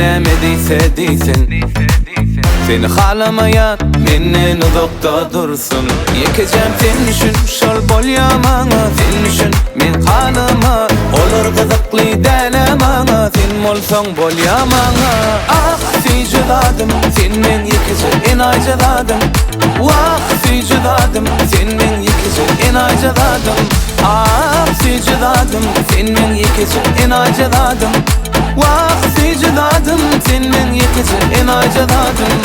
näme diýse diýsin. Seni halamaýan menden uzakda dursun. Ýekejäm sen düşün, şol bolýa maňa. Sen düşün, men halama. Olar gyzykly dälä maňa. Sen bolsaň bolýa maňa. Ah, süýji zadym, sen meň ýekeje enaýyja zadym. Wah, süýji zadym, sen meň ýekeje enaýyja zadym. Ah, süýji zadym, sen meň ýekeje enaýyja zadym. Wah, süýji zadym, sen meň ýekeje enaýyja zadym.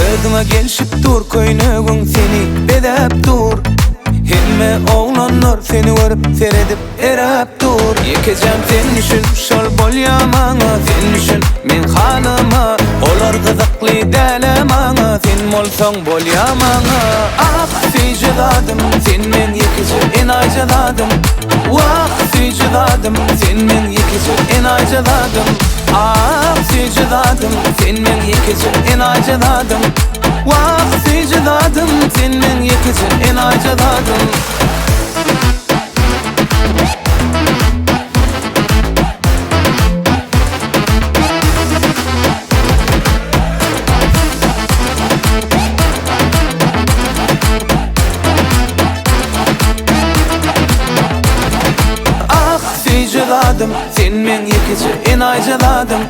Özüňe gelşip dur köýnegiň seni bezäp dur. Hemme oglanlar seni görüp seredip eräp dur. Ýekejäm sen düşün şol bolýa maňa sen düşün men halyma. Olar gyzykly dälä maňa sen bolsaň bolýa maňa. Ah süýji zadym sen meň ýekeje enaýyja zadym. Wah süýji zadym sen meň ýekeje enaýyja zadym. Ah süýji zadym sen meň ýekeje enaýyja zadym. Wah süýji zadym sen meň ýekeje enaýyja zadym. Ah süýji zadym sen meň ýekeje enaýyja zadym.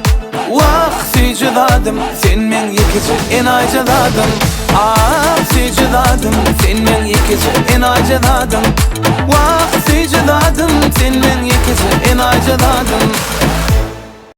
Wah süýji zadym sen meň ýekeje enaýyja zadym. Ah süýji zadym sen meň ýekeje enaýyja zadym. Wah süýji zadym sen meň ýekeje enaýyja zadym.